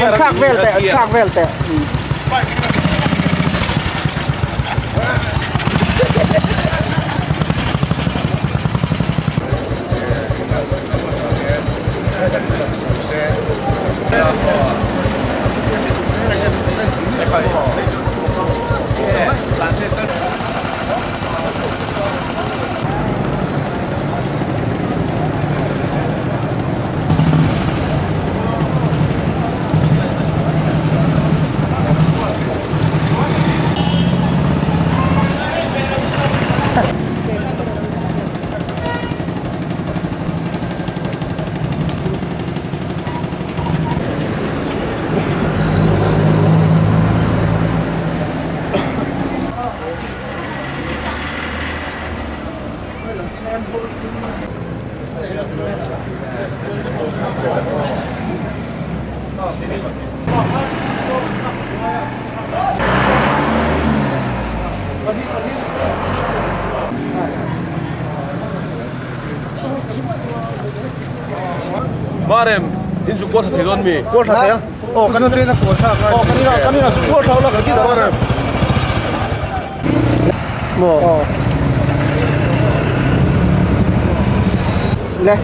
An thlak vel teh. Marem, in zu kawr thei dawn mi? Kawr tha thei a. Aw kan ina kawr tha ka. Aw kan ina kan ina zu kawr tha la ka ti da marem. Mo. Le.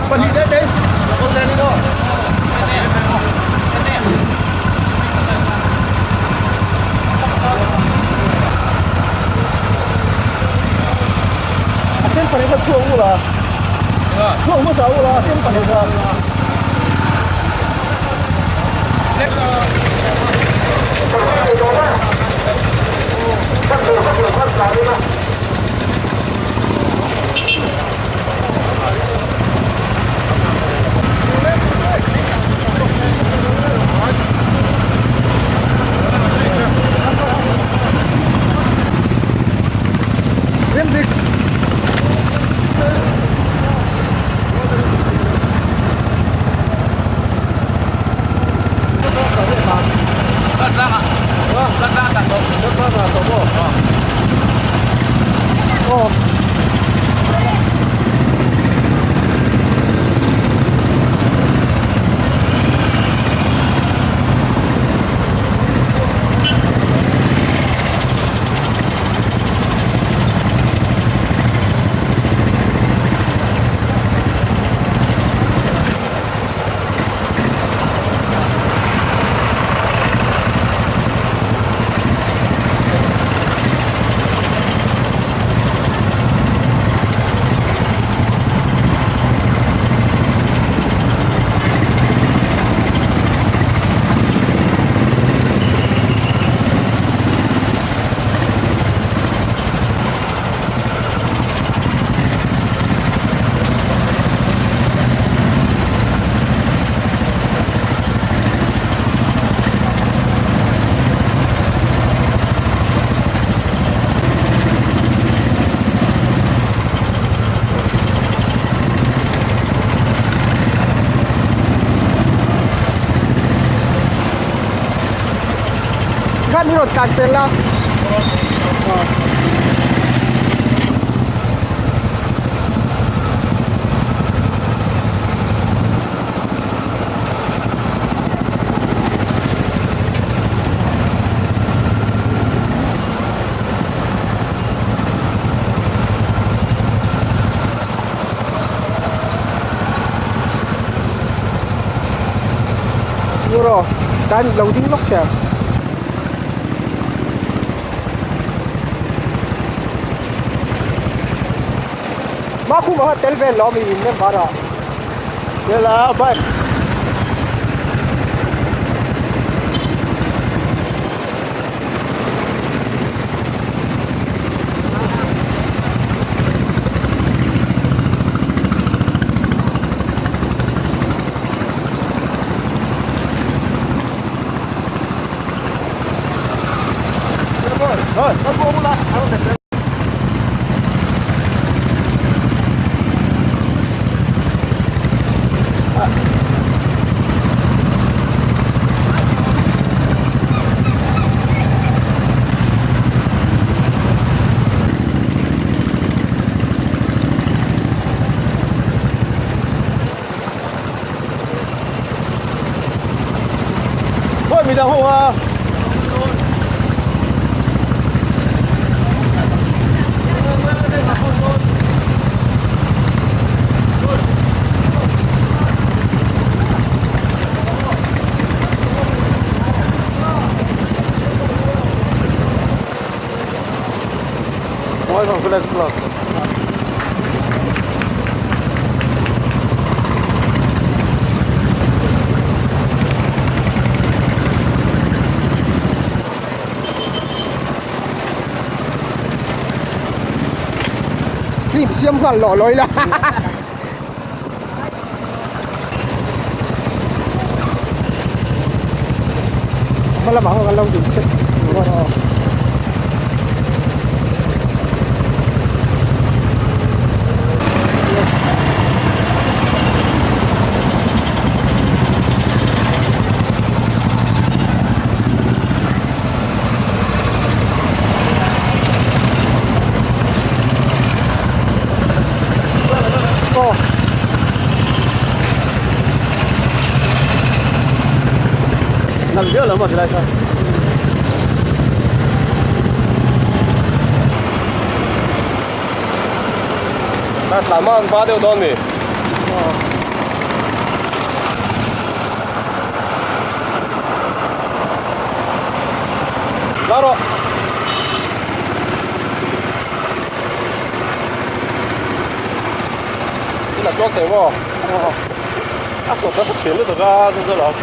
Pahnih te te. Kawr le ni do. Sen pahnih kha chhuak ula. Chhuak hmasa ula sen pahnih kha. Khan hi rawn tlan pel la. Ro tan lo ding lawk teh ma khu ma tel vel lo mi in nem bara Tel a bike Thôi mình đang hô à. Moi không phải là Film siam khan lo loi la. Malamang ang alaw din. Oh. Nằm giữa là một cái sao? Tlaman ba deuh dawn mi. La rawh. I la tluang thei maw? A sawt nasa thin lutuk a chu chu lo.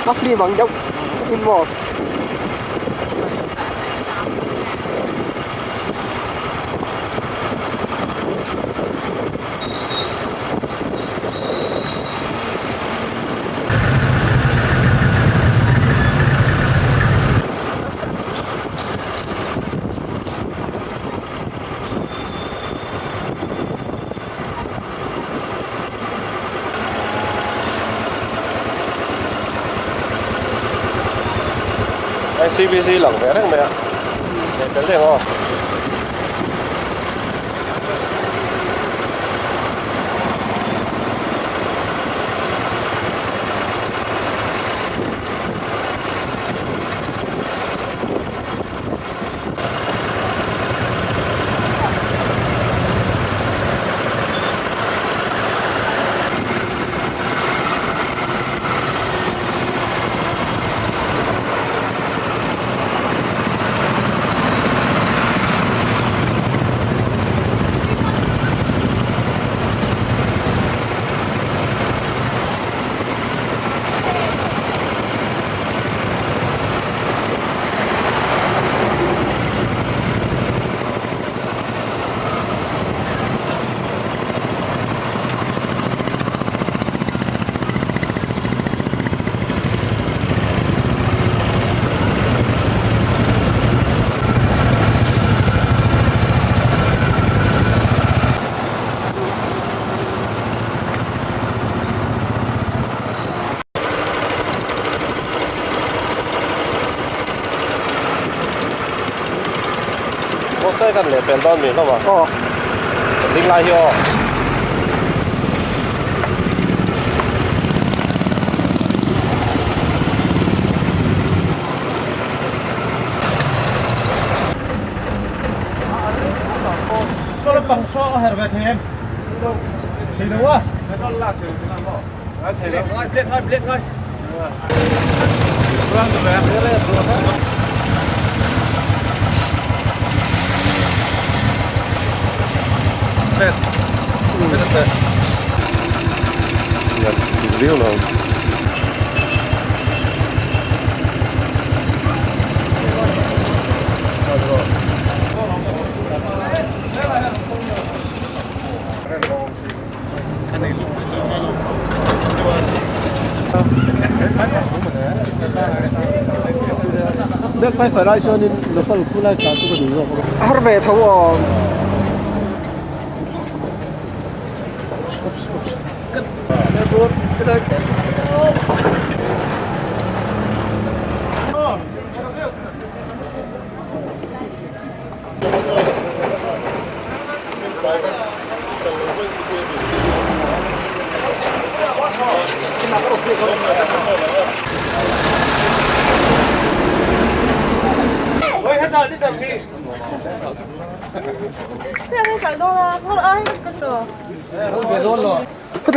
A film ang deuh in maw. Hei CBC lang ve reng mai a leh tel reng aw. Kawt kan leh pel dawn mi hlawm a. Aw. Ding lai hi aw. Cho nó bằng so her về thầy em. Thầy đâu á? Thầy đâu? Ngay, lên ngay, lên ngay. Viu não? Har ve tho aw.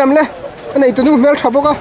Lam le a nei tunu hmel tha bawk a.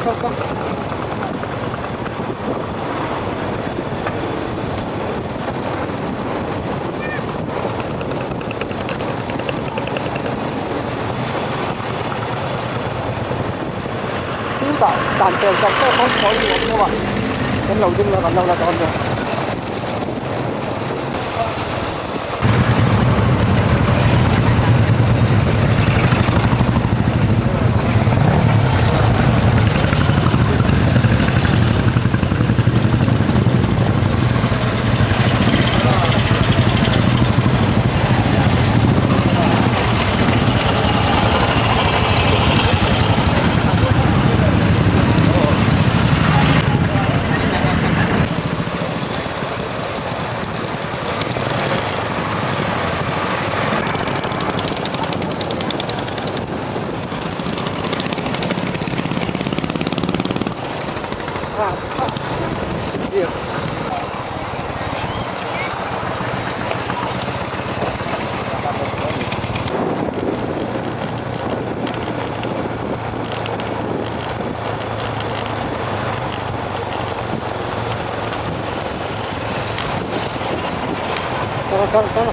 Kal kal. Chutah dan pel tak tak kawng sawi ni awm deuh a kan lo ding la kan lo la dawn nia. Kal kal kal.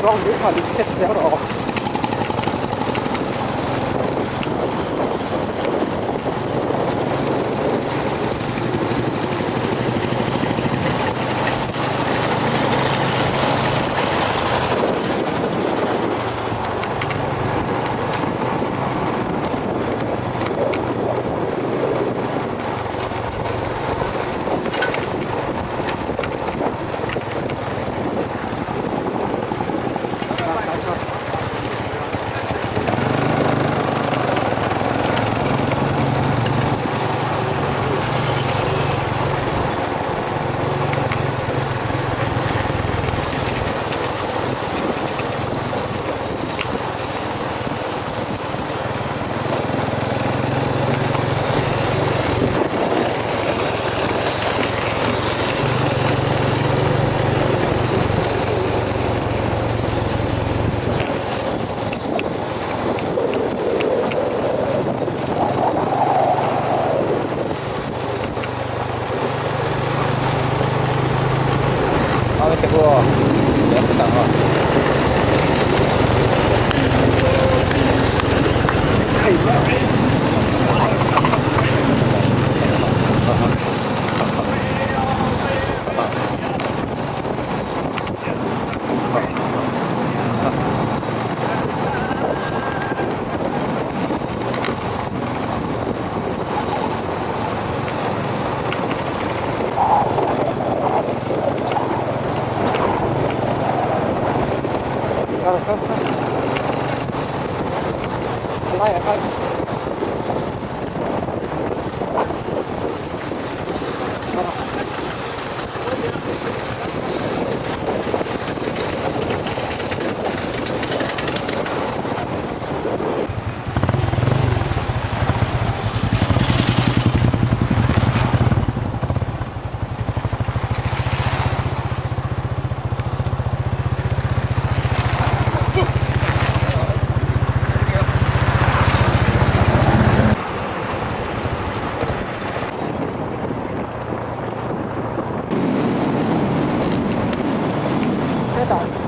Chuang mai kha in set zel rawh.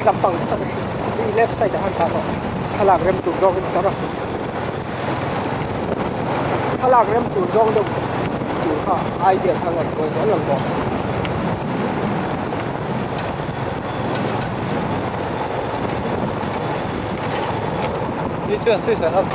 Lampang left side ah khan thla tawh thlalak rem tur zawng in a char a thlalak rem tur zawng deuh tur kha idea kha ngaih buai zel ang bawk. Ni chuan switch an off.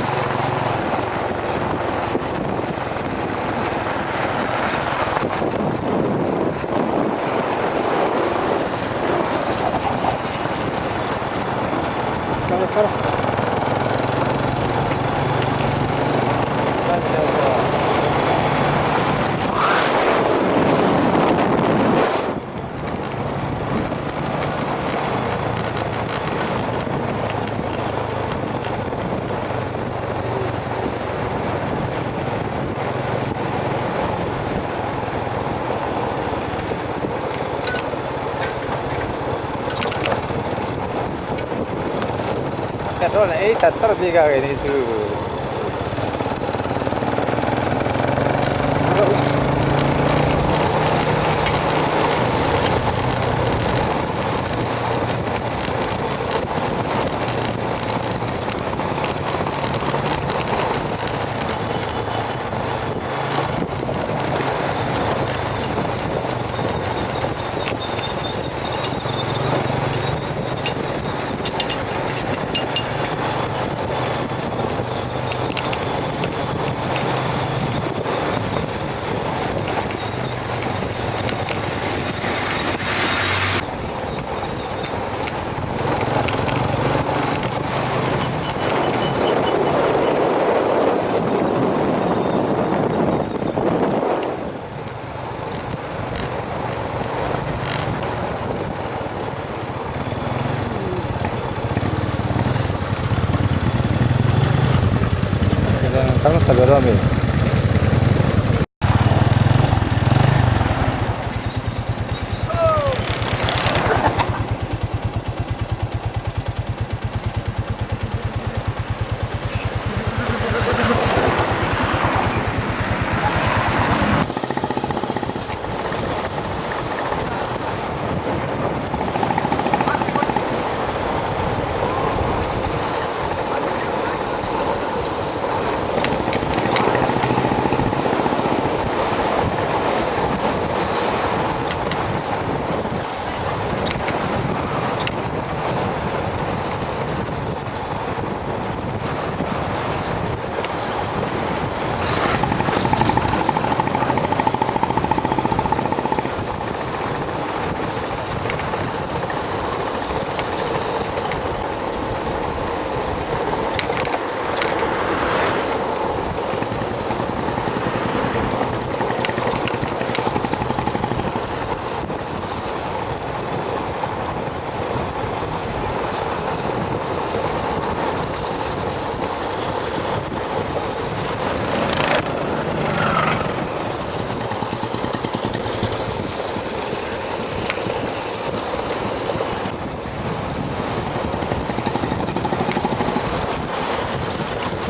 Petrol ei that char bik a keini chu. Kal nasa ber a mi.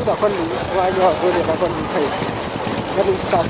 Chutah khawn ngai Roliana khawn hei running start.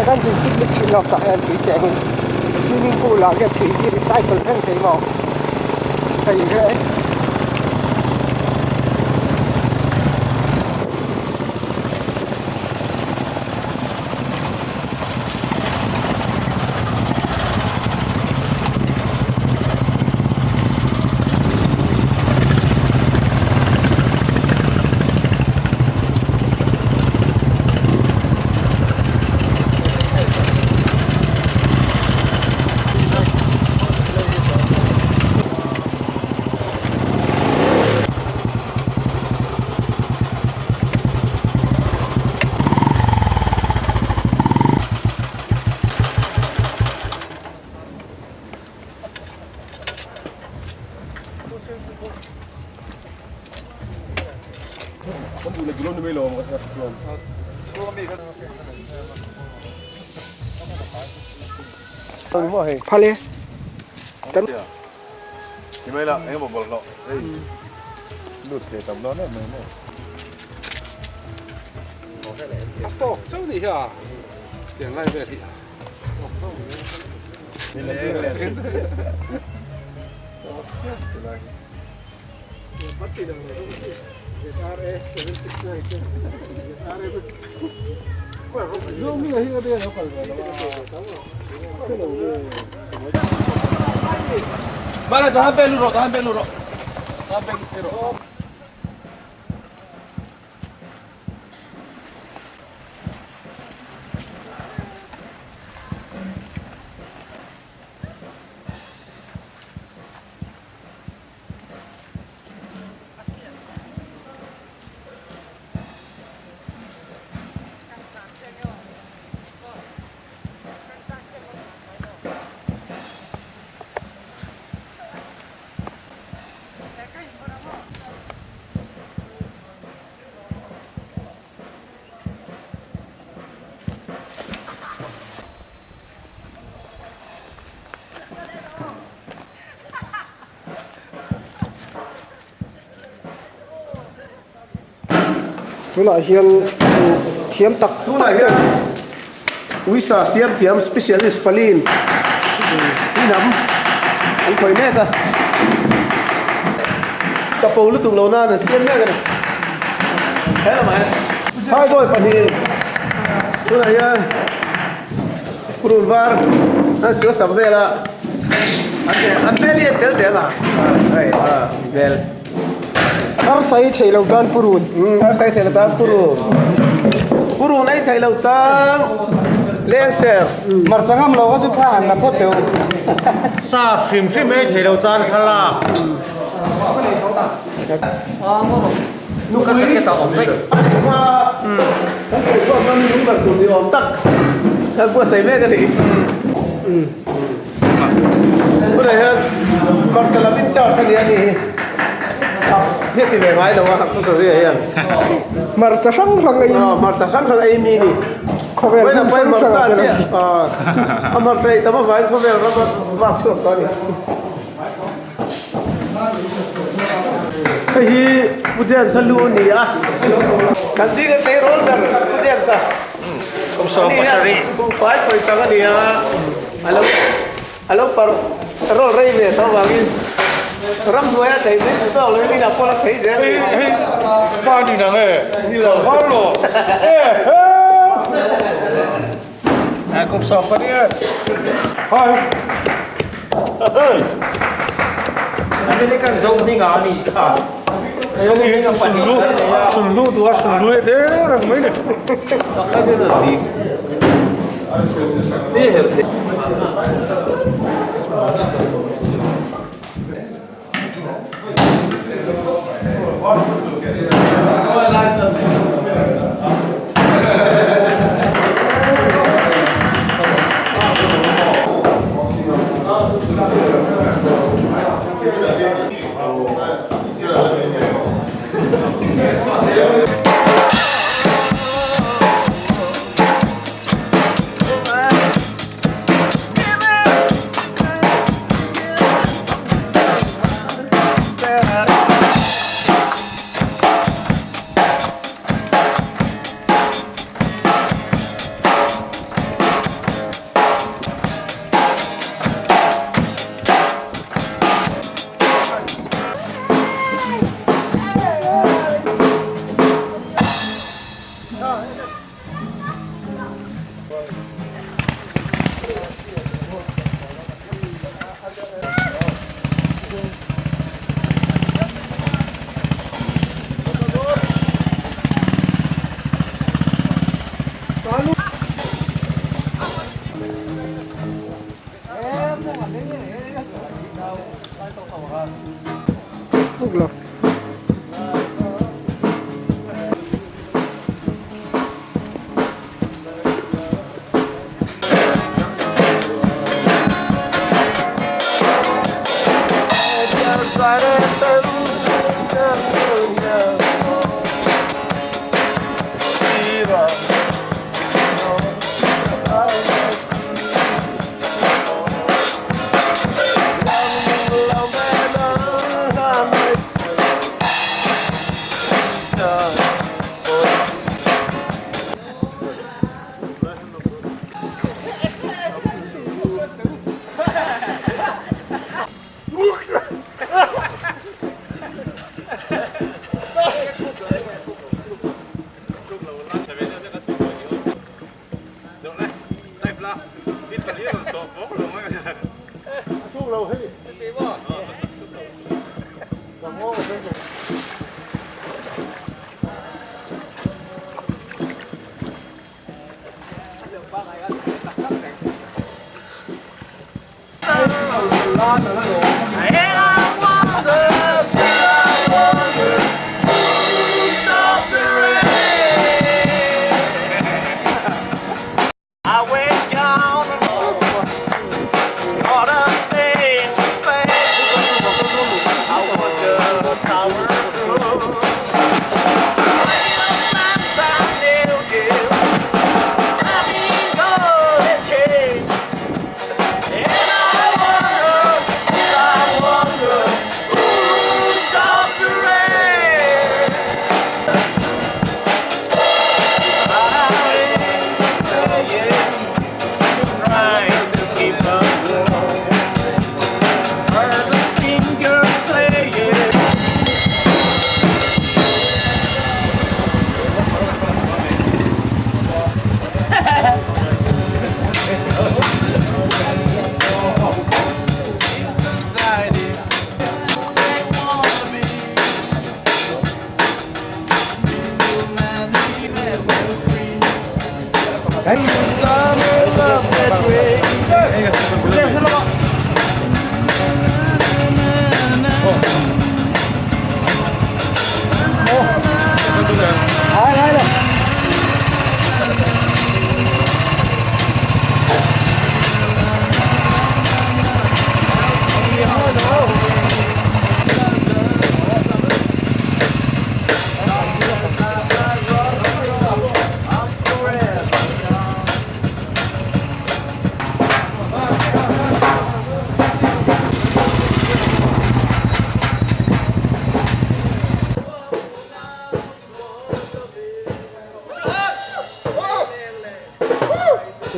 Kan tui picnic thin lawk tah hian tui chengin swimming pool ah hian tui hi recycle reng thei maw hei hi. Phale kan Tunah hian thiam tak Tunah hian uisa siam thiam specialist paliin hnam an khawih mek a, chapo lutuk lo nan an siam mek a ni. He lamah hian phaibawi pahnihin tunah hian purun var an sual sak vel a, an hmel hi a tel tel a, hei a hmel. Arsai thei lo tan purun. Arsai thei lo tan purun. Purun ei thei lo tan lengser. Hmarcha ngam lo kha chu thla han la phawt teh u. Sa hrim hrim ei thei lo tan kha lak. Nupui a lehkha kan sawi chhuak chuan lung kal tur ni awm tak. Kan buatsaih mek a ni. Tunah hian hmarcha lam in charge a ni a ni hi. Thak hi a ti ve ngai lo a thusawi ah hian. Hmarcha hrang hrang ei. Hmarcha hrang hrang ei mi ni. Khawvel hmun hrang hrang ah te A hmarcha ei tam avangin khawvel ram a vak chhuak tawh a ni. Hei hi Pu James-a lu a ni a, kan zinga tleirawl ber Pu James-a. Kum 70. Buhfai sawi chang a ni a, a lo a lo par rawl rei ve tho vangin ramhnuai a thei mai tawk lo in inah pawh a thei zel. Hei hei pa ni nang e, ni lo var lo e he. Kum 70 e. Hai. American zo hming a ni kha. Sunlu sunlu duh a sunlu e der ang mai ni.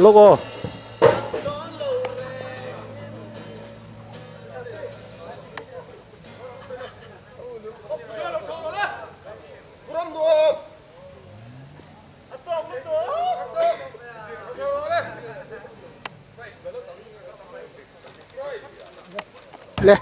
Lawk aw. Le.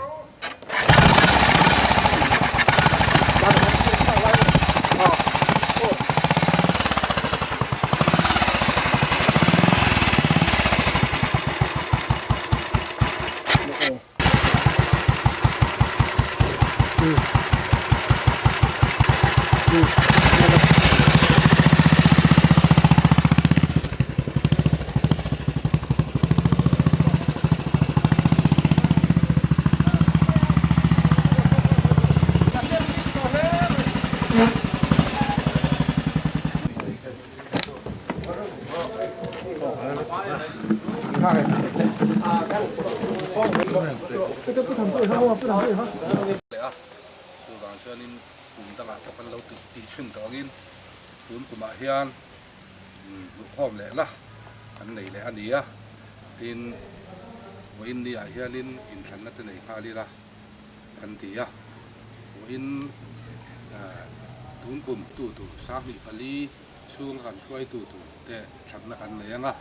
Leh a, chuvang chuanin kum dangah pawh kan lo tih thin tawh angin tun kumah hian hmuhkhawm leh la kan nei leh a ni a, tin vawiin ni ah hianin inthlanna te nei nghal ila kan ti a, vawiin tun kum tu tur 24 chhunga kan hruaitu tur te thlanna kan nei ang a.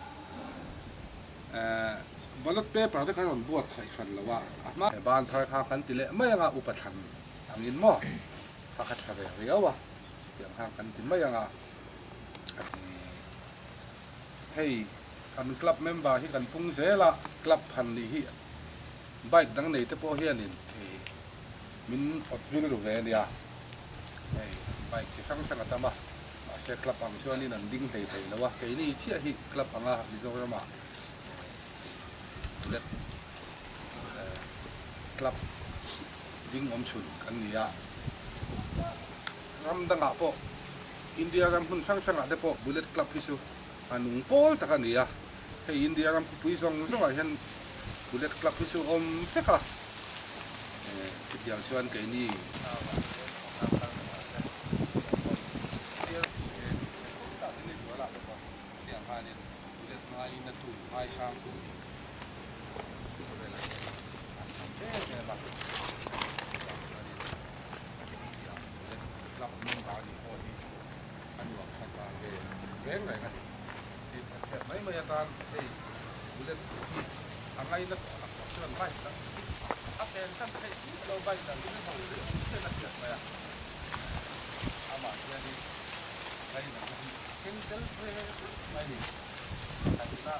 Ballot paper te kha rawn buatsaih hran lo a, a hma. Ban thar kha kan ti leh mai anga upa thlan angin maw kha kha tha ve riau a, tiang khan kan ti mai anga a ti. Hei kan club member hi kan pung zel a, club phan nih hi bike dang nei te pawh hianin min awt rilru ve a nia, hei bike chi hrang hrang a tam a. Mahse club ang chuanin an ding hlei thei lo a, keini chiah hi club anga Mizoramah Bullet club ding awm chhun kan ni a. Ram dangah pawh India ram hmun hrang hrangah te pawh Bullet club hi chu a nung pawl tak a ni a, hei India ram khawpui zawng zawngah hian Bullet club hi chu a awm vek a, chutiang chuan keini. Amah hianin ngainatna hi a keng tel ve vek mai ni. Pakhatna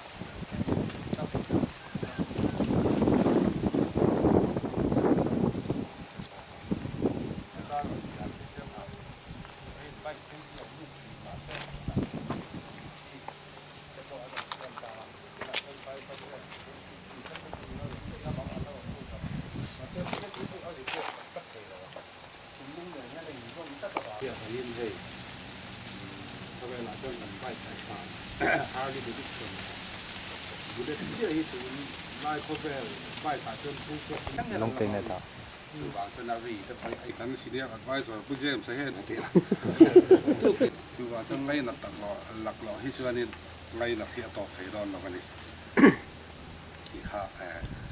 Hian hei khawvelah chuan kan bike a tha Harley Davidson bullet chiah hi tun lai khawvel bike ah chuan phur chhuak chuvang chuan a ri te pawh hi kan senior advisor Pu James a hian a ti a chuvang chuan ngainat tak lawh laklawh hi chuanin ngainat hi a tawp thei dawn lo a ni tih kha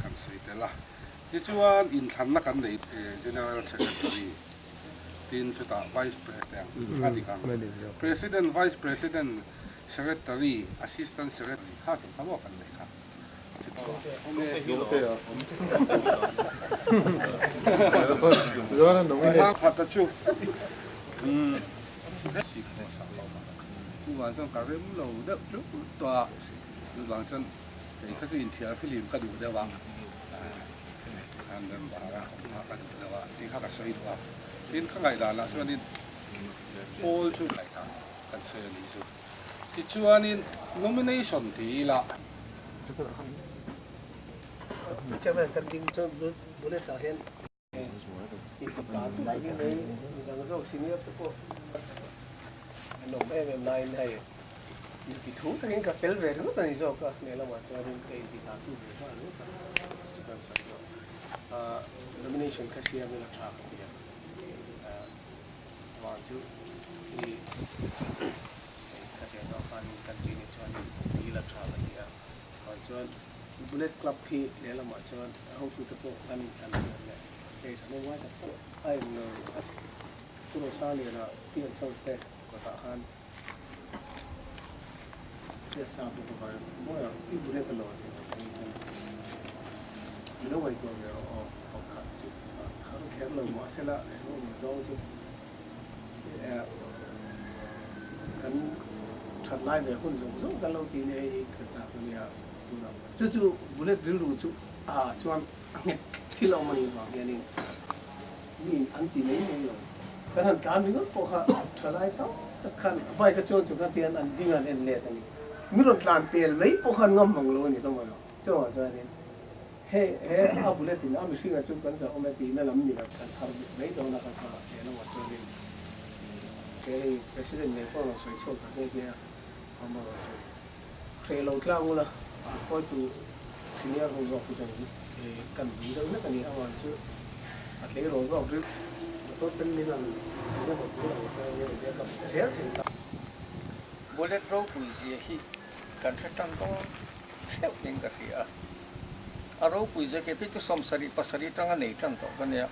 kan sawi tel a. Tichuan inthlanna kan nei General Secretary tin chutah Vice President a dik ang. President, Vice President, Secretary, Assistant Secretary kha chu kha maw kan nei kha. Thangkhata chu chuvang chuan ka rem lo deuh teuh tawh a, chuvang chuan kei kha chu inthiar film ka duh deuh a. Khan member a awm kha ka duh deuh a tih kha ka sawi duh a, tin ka ngaihdanah chuanin pawl chu ngaihdan kan sawi a nih chu. Tichuanin nomination ti ila. Chairman kan ding chuan bullet ah hian inti tan mai midang zawk senior te pawh an awm em em laiin hei inti thu takin ka tel ve ringawt a ni zawk a, lehlamah chuanin ka inti tan tu ve nghal ringawt a, chu kan sawi zawk a nomination kha siam ila tha ka ti a, vang chu i. Khatiang zawng khanin kan tih ni chuanin dil a tha ka ti a. Chuvang chuan Bullet Club hi lehlamah chuan a hotute pawh kan inthlan thiam leh hei thahnem ngai tak tak a englo a Pu Rosaliana Tea and Sons te kawtah khan hriat sa bawk avang mawi ang i bullet a lo tih ang hi hian i lo ngaihtuah ve rawh aw pakhat chu a thar kher lo mahsela engemaw zawng chu kan that lai ve hun zawng zawng kan lo tih nia hei hi ka chak a nia tunah chu chu bullet rilru chu ah chuan a nghet thil a awm a nih vang hianin mi an ti mai mai lo kan han tlan ringawt pawh kha tha lai tam tak khan a bike a chuang chung khan tihian an ding an en let a ni mi rawn tlan pel mai pawh khan ngam mang lo a ni hlawm a lo chuvang chuanin Hei he a bullet in a mihringa chu kan zah awm e tihna lam ni lo kan thar mai dawn a ka kha he lamah chuanin he hei President ngei pawh a rawn sawi chhuak ta nghe nghe a, a rawn sawi hreh lo tlang ula a khawitu senior ho zawk hi chuan kan duh deuh hlek a ni avang chu a tleirawl zawk ril motor ten min an eng emaw tur ang chuan nge backup zel thei ta. Bullet ropui zia hi kan hre tan dawn theuh in ka hria a. A ropui zia ke phei chu 77 tanga nei tan tawh ka nia.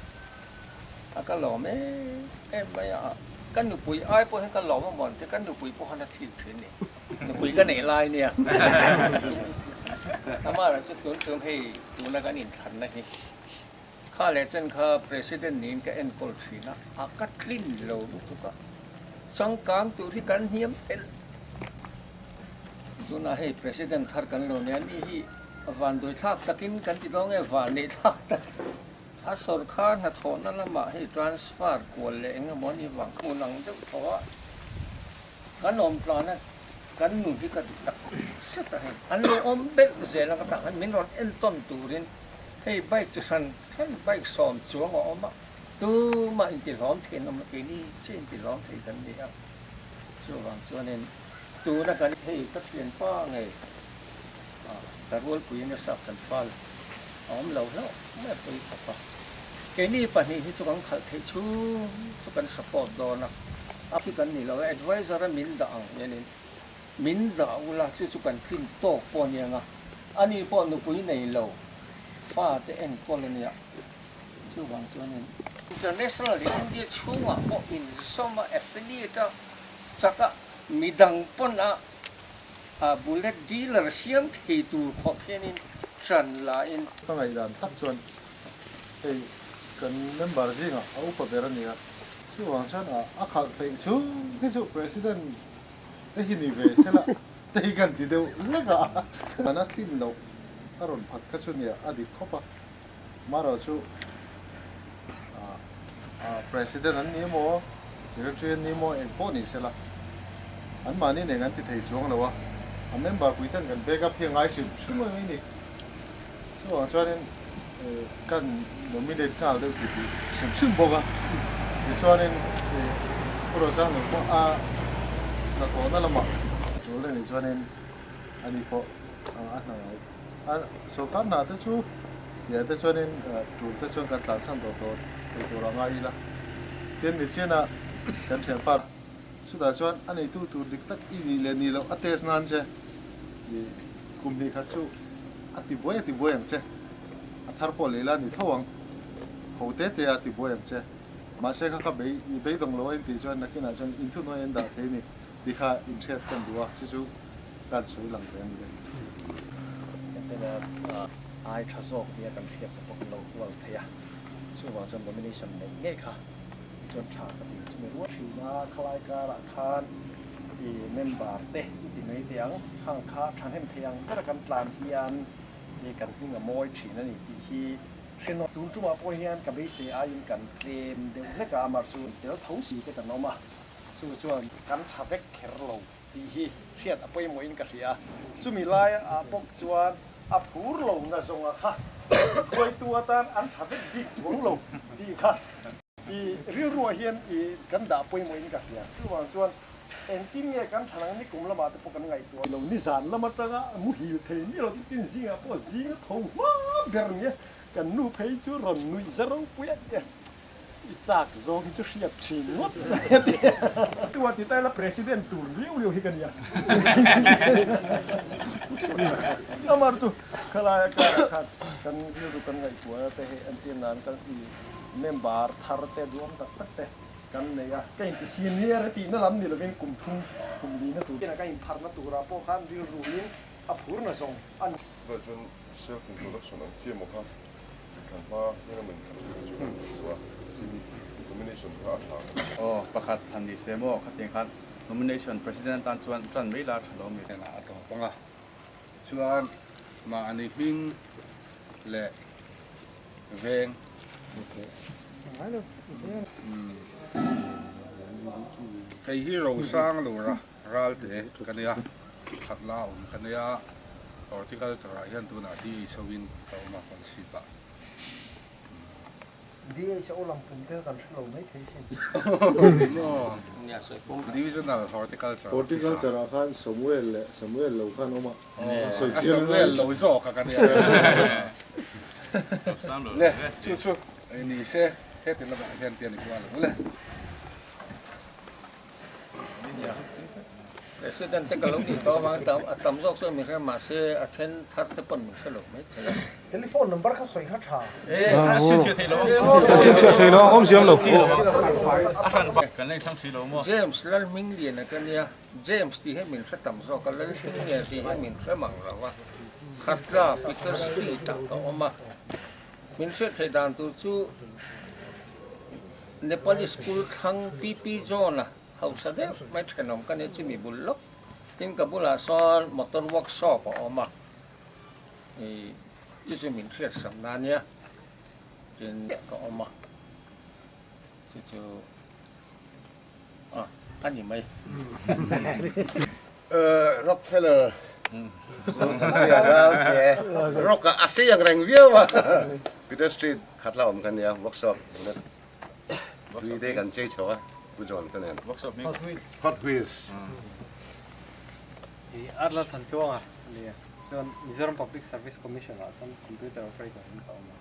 A ka lawm em em mai a, ka nupui ai pawh hian ka lawm a mawn te ka nupui pawh khan a thik thin ni. Nupui ka nei lai nia. Amah chu tun tum hei tuna kan inthlanna hi kha leh chen kha President niin ka enkawl thin a, a ka tlin lo lutuk a, changkang tur hi kan hniam telh. Tunah hei President thar kan lo nia ni hi vanduai thlak takin kan ti dawn nge vanneih thlak takin a sawrkar hnathawhna lamah hei transfer kual leh eng emaw ni vang hmun ang deuh tho a kan awm tlana kan nun hi ka duh tak zet a hei an lo awm belh zel ang ka tah khan min rawn entawn turin hei bike chi hran hran bike sawm chuang a awm a tumah intihlawm thei an awm lo keini chiah intihlawm thei kan ni a. Chuvang chuanin tuna kan hei ka thianpa ngei ka rualpui nasa kan fal a awm lo hlauh mai a pawi khawp a. Keini pahnih hi chu kan khalh theih chhung chu kan support dawn a, a khi kan ni lo a, advisor a min dah ang hianin min dah ula chu chu kan tlin tawk pawh a nia nga, ani pawh nupui nei lo fate enkawl a nia. Chuvang chuanin International leh India chhungah pawh inzawm a, affiliate a, chak a, midang pawn a bullet dealer siam thei tur khawp hianin ṭan lain. Ka ngaihdan tak chuan hei kan member zingah a upa ber a ni a, chuvang chuan a khalh theih chhung hi chu President te hi ni ve se la te hi kan ti deuh lek a, a tlin loh a rawn phat kha chu nia a dik khawp a. Marawh chu President an ni emaw, Secretary an ni emaw eng pawh ni sela anmahni nen kan ti thei chuang lo a, a member pui ten kan back up hi a ngai hrim hrim mai mai ni. Chuvang chuanin kan nominate nghal deuh ti tih hrim hrim bawk a, tichuanin Pu Rosanglo pawh a hnathawhna lamah tul a nih chuanin ani pawh a hna ngai. A sorkar hna te chu tia te chuanin tul te chuan kan tlansan tawh tawh thei tur a ngai ila. Tin ni chiana kan thianpa chutah chuan a neitu tur dik tak i nih leh nih loh a test nan che i kum hnih khat chu a ti buai a ti buai ang che. A thar pawh leh ila ni tho ang. Ho te te a ti buai ang che. Mahse kha kha bei i beidawng lo a intih chuan nakinah chuan inthuhnuai an dah thei ni ti kha inhriat kan duh a chu chu kan sawi lang ve a ni le. Hentena ai tha zawk nia kan hriat te pawh kan lo hual thei a, chuvang chuan nomination neih ngei kha chuan tha ka ti chumi rual thin a, khalai karah khan i member te i ti mai teh ang, khang kha thahnem thei ang bera kan tlan hian i kan hming a mawi thin a ni tih hi hre tun tumah pawh hian ka beisei aiin kan tlem deuh hlek a, amah chu tel tho si te kan awm a, chu chuan kan tha vek kher lo. Tih hi hriat a pawimawhin ka hria. Chumi laiah bawk chuan a phur lo na zawnga kha hruaitu atan an tha vek bik chuang lo tih kha i rilruah hian i kan dah pawimawhin ka hria. Chuvang chuan engtin nge kan tha nang nikum lamah te pawh kan ngaihtuah lo. Nizan lam atanga muhil thei miah lo tin zingah pawh zinga tho hma ber nia kan nu phei chu rawn nuih za ropui a nia. I chak zawng hi chu hriat thin ngawt mai a ti. Tua ti taila President tur riau riau hi ka nia. Amar chu khalai a karah khan kan rilru kan ngaihtuahna te hei entir nan kan i member thar te duhawm tak tak te kan nei a. Ka inti senior e tihna lam ni lovin kum thum kum lina tur. Ka inpharna turah pawh khan rilru in a phurna zawng a ni. Chutah chuan self introduction ang chiah maw kha kan hma hian a min chhan tir chu kan hmu a, tin nomination kha a tha ka ti. Aw, pakhat han ni se maw khatiang khan nomination president atan chuan tan mai la tha lo mi. Hnenah a tawp ang a, chuan mahni hming leh veng. Kei hi Rosang Lura Ralte ka nia, khat la awm ka nia, horticulture ah hian tunah DHO in ka awm a Kawlsip ah. DHO lam pum te kan hre lo mai thei sin. Divisional Horticulture Officer. Horticulture ah khan Samuel leh Samuel lo khan awm a, Samuel lo zawk a ka nia. Le chu chu ni se heti lamah hian tian i kual ang le. President te ka lo nih tawh avang a tam zawk chuan min hre mahse a then thar te pawn min hre lo mai thei a. Telephone number kha sawi kha tha. A chhinchhiah thei lo. A chhinchhiah thei lo, awm siam lo. Kan leng thlang si lo maw? James Lalhmingliana ka nia, James tih hi min hre tam zawk a, Lalhmingliana tih hi min hre mang lo a, Khatla Peter Street ah ka awm a, min hriat theih dan tur chu Nepali school thlang PP John-a hausa deuh mai thenawm ka nia chumi bul lawk tin ka bulah sawn motor workshop a awm a ih chu chu min hriat sam na nia tin ka awm a chu chu ah a ni mai. Rockefeller Rock a sei ang reng viau a Peter Street khat la awm ka nia workshop tui te kan chei chho a Pu John te nen Hot Wheels I Arla Thantluanga a nia chuan Mizoram Public Service Commission ah chuan computer operator in ka awm a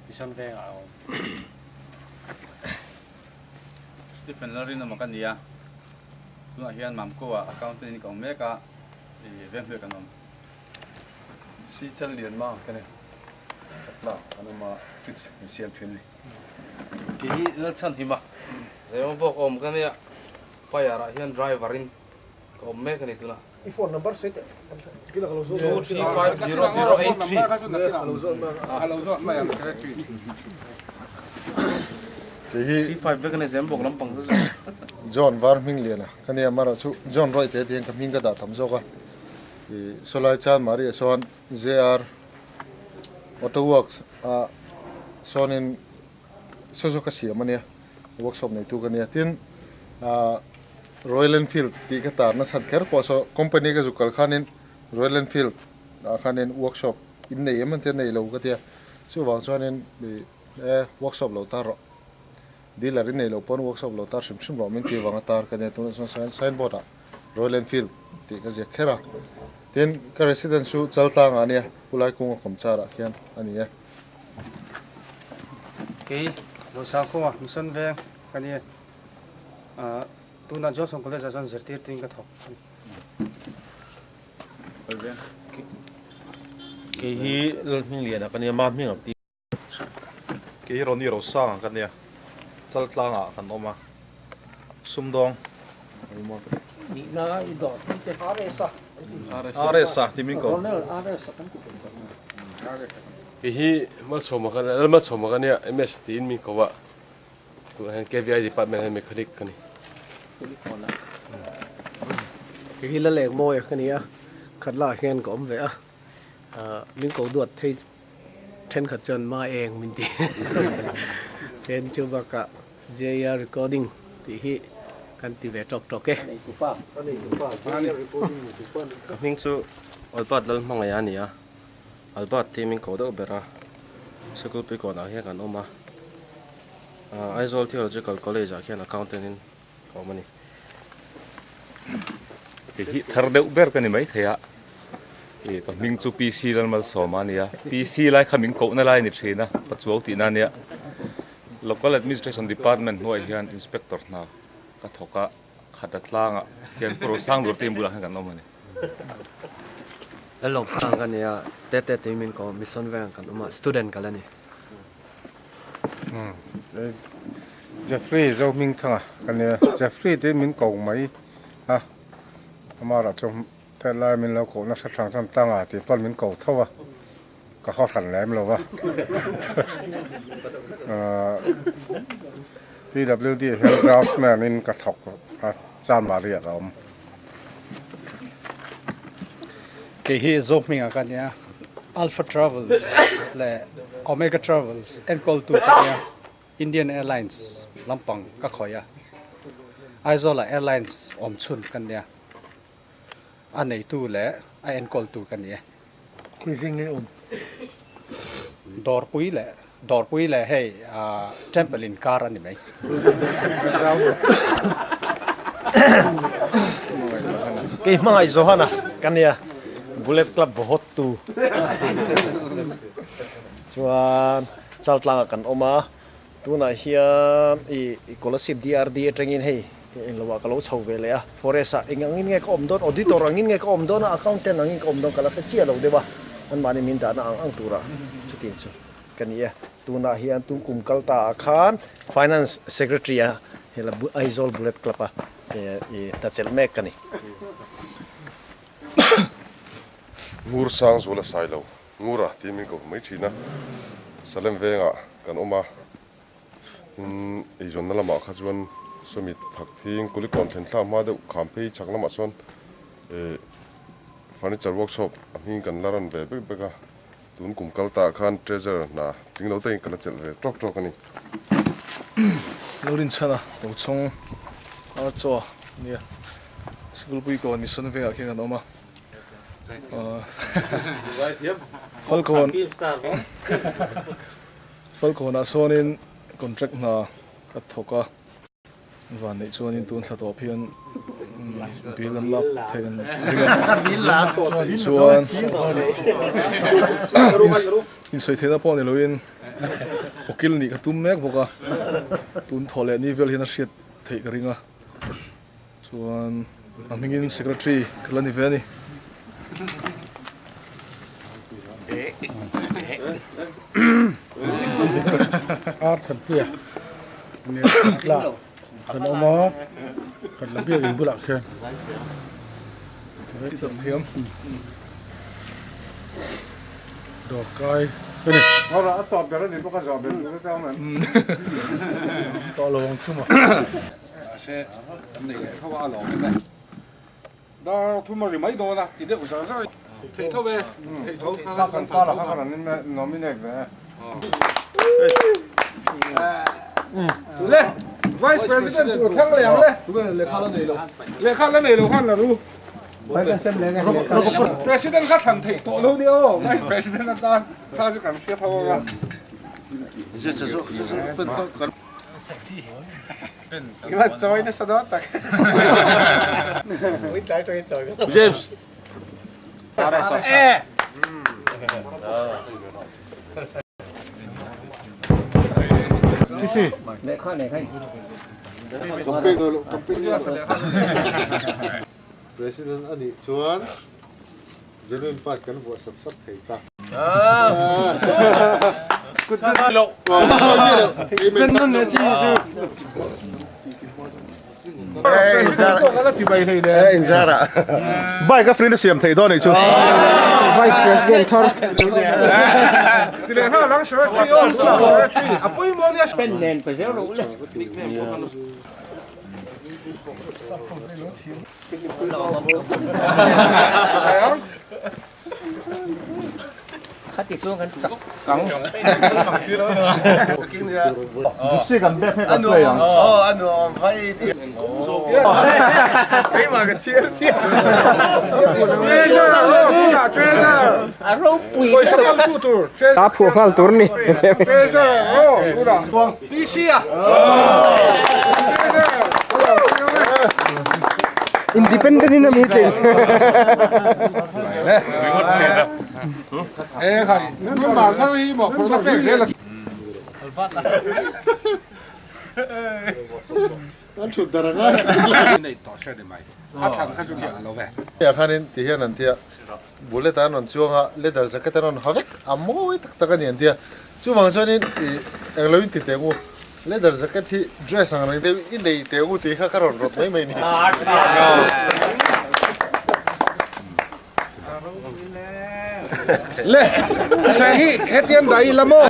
Mission vengah a awm. Stephen Lalrinawma ka nia Tunah hian Mamko ah accountant in ka awm mek a, ih veng hmel kan awm. Si chal lian ma ka ni. Khatla an awm a, fridge min siam thin a ni. Kei hi Lalchhan Hima Zaiawm bawk awm ka nia, Fire ah hian driver in ka awm mek a ni tunah. I phone number sawi teh. 2350083. Kei hi John Var Hmingliana ka nia amarawh chu John Roy te tiin ka hming ka dah tam zawk a ih sawlai chan Maria sawn JR Auto Works ah sawnin saw saw ka siam a nia workshop neitu ka nia tin ah Royal Enfield tih ka tar nasa kher pawh saw company ka zuk kal khanin Royal Enfield ah khanin workshop in nei em an tia nei lo ka tia chuvang chuanin ih e workshop lo tar rawh dealer in nei lo pawn workshop lo tar hrim hrim rawh min tih vanga tar ka nia tunah chuan signboard ah Royal Enfield tih ka ziak kher a tin ka residence chu Chaltlangah a nia Pulai kunga kawmchar ah khian a ni e. Kei Losangkhuma Mission Veng ka ni a, tunah Johnson College ah chuan zirtirtu in ka thawk a ni. Kei hi Lalhmingliana ka nia, ma hming ang ti. Kei hi Ronnie Rosanga ka nia, Chaltlangah kan awm a, Sumdawng. Nihna i dawt hi te. RS-a. RS-a ti min ko. Ronald RS-a kan ti thei tawh mai. Kei hi Malsawma ka nia, Lalmalsawma ka nia, MS tiin min ko a, tunah hian KVI department ah hian mechanic ka ni. Kei hi Lalengmawia ka nia, Khatla ah hian ka awm ve a, min ko duat thei thenkhat chuan ma eng min ti. Then chu bakah JR recording tih hi kan ti ve tawk tawk e. Ka hming chu Albert Lalhmangaih a ni a, Albert tih min ko deuh ber a, Sikul Puikawnah hian kan awm a, Aizawl Theological College ah khian accountant in ka awm a ni. Kei hi thar deuh ber ka ni maithei a, ih ka hming chu PC Lalmalsawma a ni a, PC lai kha min kohna lai a ni thin a, Pachuau tihna a nia. Local Administration Department hnuaiah hian Inspector hna ka thawk a, khata tlangah hian Pu Rosangdur te inbulah hian kan awm a ni. Lalawmsang ka ni a, Tete tui min ko, Mission vengah kan awm a, student ka la ni. Jeffrey Zohmingthanga ka ni a, Jeffrey te min ko mai a, amah erawh chu Tlai min lo koh nasa thang chuan Tanga tih pawn min ko tho a, ka haw hran lem lo va. PWD ah hian draftsman in ka thawk a, Chanmari ah ka awm. Kei hi Zohminga ka nia, Alpha Travels leh Omega Travels enkawltu ka nia, Indian Airlines lampang ka khawih a, Aizawl-ah Airlines awm chhun ka nia. A neitu leh a enkawltu ka ni e. Khawi nge awm? Dawrpui leh Dawrpui leh hei Temple inkar a ni mai. Kei hmangaih Johana ka nia, Bullet Club vaw hawt tu. Chuan Chaltlangah kan awm a, Tunah hian i Kolasib DRD atangin hei englo ah ka lo chho ve leh a, Forest ah eng angin nge ka awm dawn, Auditor angin nge ka awm dawn a, Accountant angin ka awm dawn ka la hre chiah lo deuh a, anmahni min dahna ang ang turah chutin chu ka ni e. Tunah hian tun kum kal ta ah khan Finance Secretary a hela Aizawl Bullet Club a i hnachelh mek ka ni. Ngur sang zual a sai lo. Ngura tih min ko mai thin a, Salem vengah kan awm a, tin eizawnna lamah kha chuan sawmi thak thing Kulikawn thlen thlak hma deuh kham phei chhak lamah chuan eh furniture workshop a hming kan la run ve bek bek a, tun kum kal ta ah khan treasurer hna tling lo takin ka la chelh ve tawk tawk a ni. Lo rinchhan a, Tochhawng Archaw nia Sikulpui kawn Mission vengah khian kan awm a. Falkawn Falkawnah sawnin contract hna ka thawk a, van neih chuanin tun thla tawp hian bill an lak theih an ring a, chuan insawi theihna pawh ni loin ukil nih ka tum mek bawk a, tun thawh leh ni vel hian a hriat theih ka ring a. Chuan a hmingin secretary ka la ni ve a ni. Ar thanpuia nen tla kan awm a, kan la biak in bulah khian. Thiam. Dawr kai ka ni. Ora a tawp ber a ni bawk a zawh ber tur atang an. Tawh lo ang chuma. Mahse an nei leh tho a alawm em e. Dar thum a ri mai dawn a ti deuh zar zar a. Theih tho e, theih tho kha kan fa la kha kan rawn nominate ve e. Le Vice President tur thleng leh ang le. Lehkha la nei lo. Lehkha la nei lo khan la ru. President kha thlan theih tawh lo nia aw, Vice President atan kha chu kan hria tho ang a. James. President a nih chuan genuine part kan vuah sap sap thei ta. Bike a free na siam thei dawn anih chu. Vice President thar. Khati chuan kan chak ang. Gypsy kan bek hek an play ang. Ta phuah nghal tur ni. Independent in a mi tling. An thut dar a ngai. Nei tawh hriat ni mai. A thlan kha chu nalh lo ve. Ah khanin ti hian an tia bullet an rawn chuang a leather jacket an rawn ha vek a mawi tak tak a ni an tia chuvang chuanin ih englo in ti teh ang u leather jacket hi dress ang reng deuh i nei teh ang u tih kha ka rawn rawt mai mai a ni. Le theng hi hetiang dah ila maw?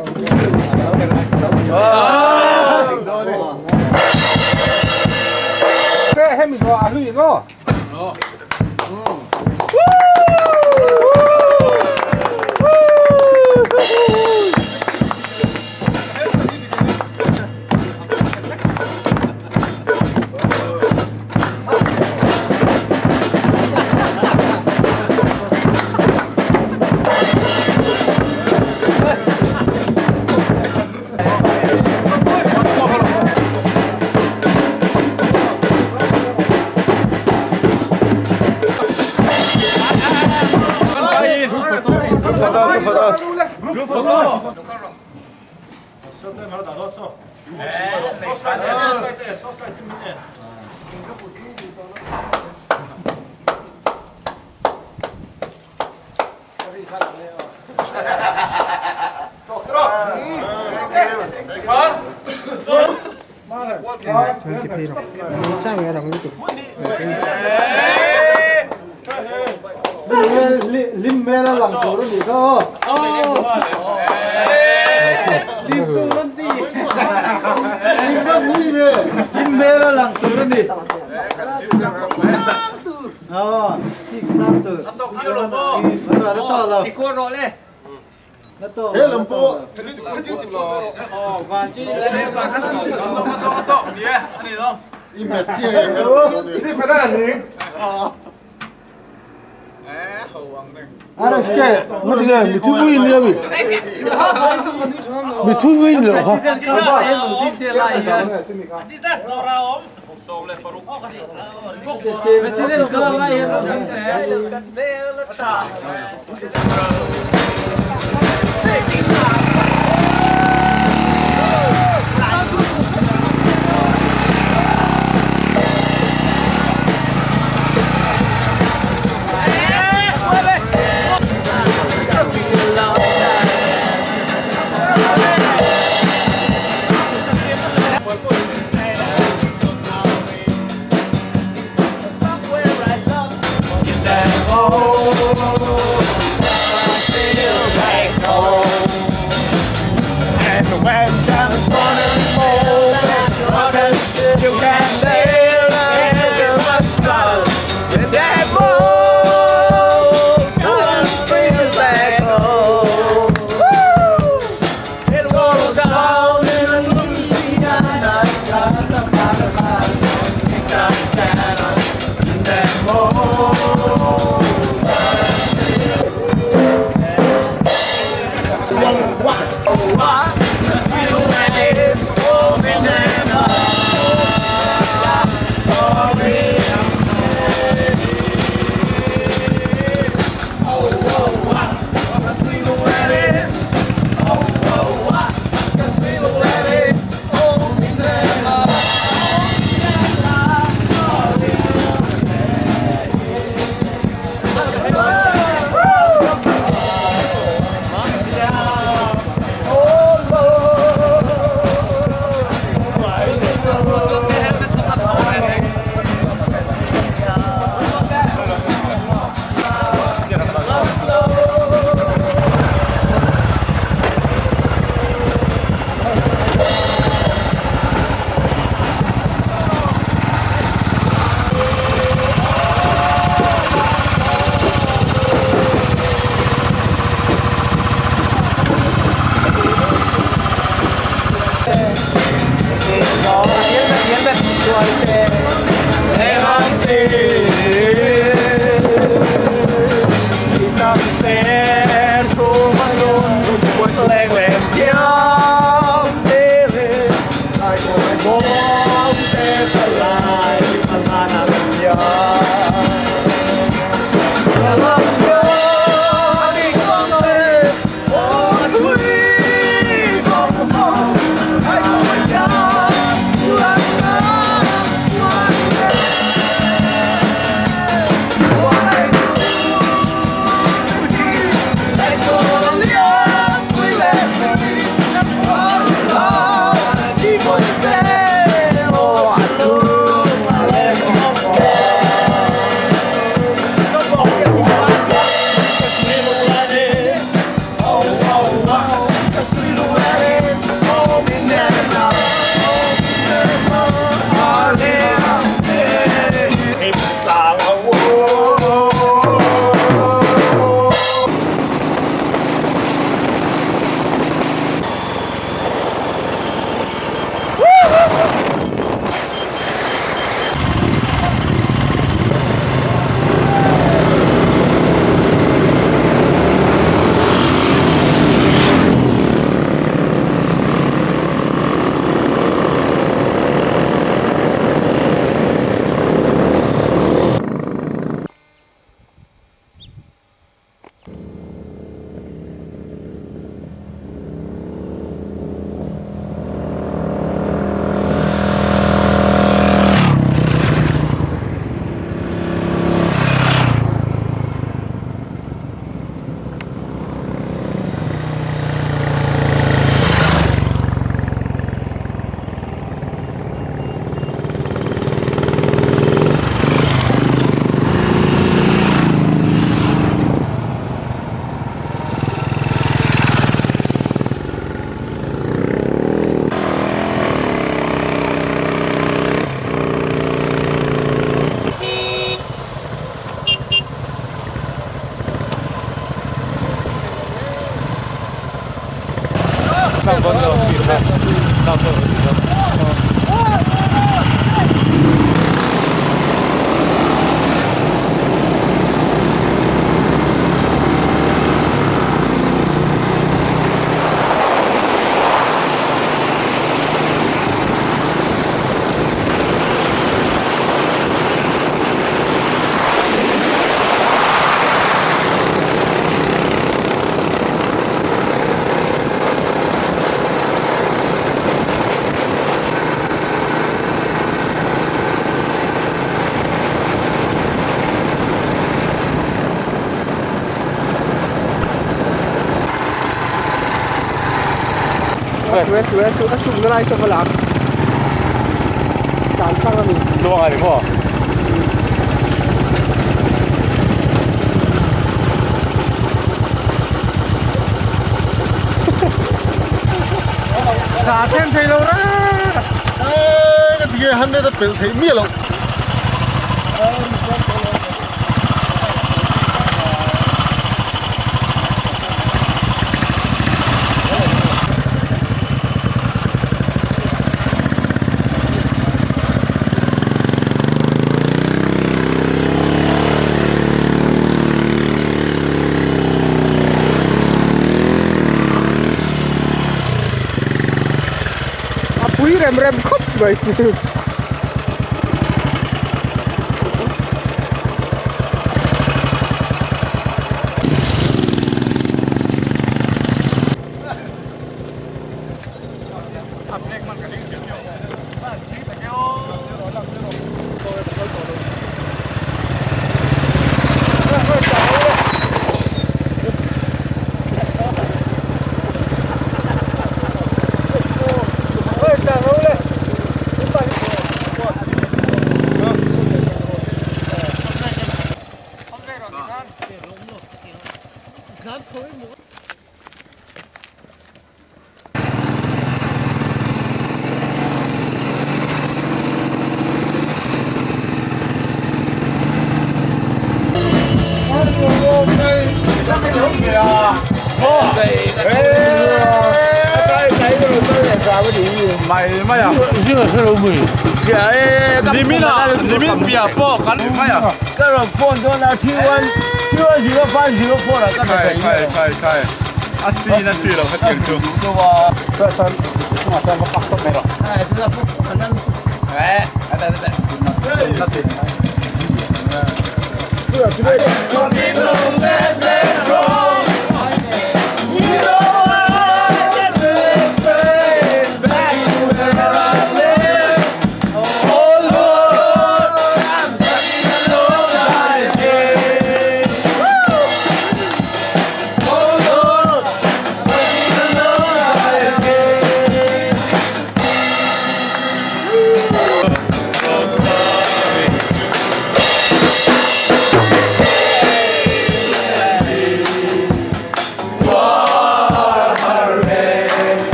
Te hemi zawh a hlui eng aw? Lim mel a lang tur a nih kha aw. Lim tur an ti. Lim an ni ve. Lim mel a lang tur a ni. Aw, thik sang tur. A tawk viau lo maw? A tawk lo. Ti kual rawh le. He lam pawh i met chiah e her mai dawn e.